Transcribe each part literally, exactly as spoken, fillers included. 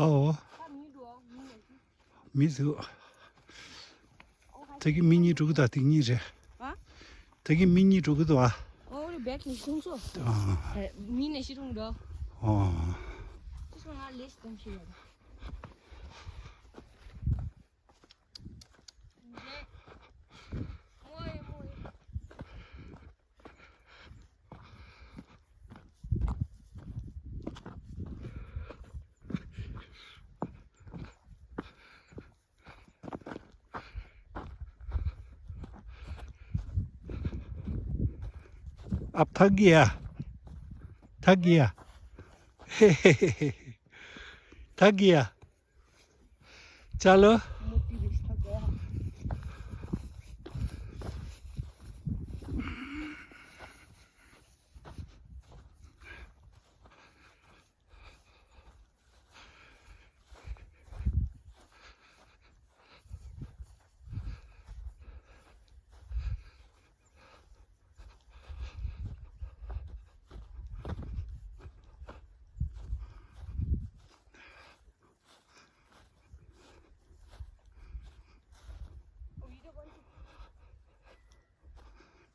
ཨོ། མི་འགྲོ། མི་མི་འདུག། ད་གིན་མི་གཉིས་འགྲོ་གི་འདུག། དེ་གཉིས་རེད། ཨ། ད་གིན་མི་གཉིས་འགྲོ་གི་འདུག་ཨ། ཨོ་རེད། བེག་ནས་སོང་ཚོ། ཨ། མི་ནས་ཤི་རུང་འགྲོ། ཨོ། ཅི་སོང་ང་ལེས་གཏོང་ཤི་ཡོད། अब थक गया, थक गया। थक गया। चलो।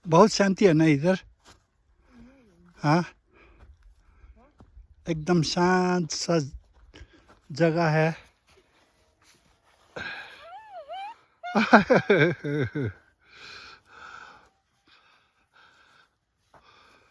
बहुत शांति है ना इधर? हाँ, एकदम शांत सा जगह है।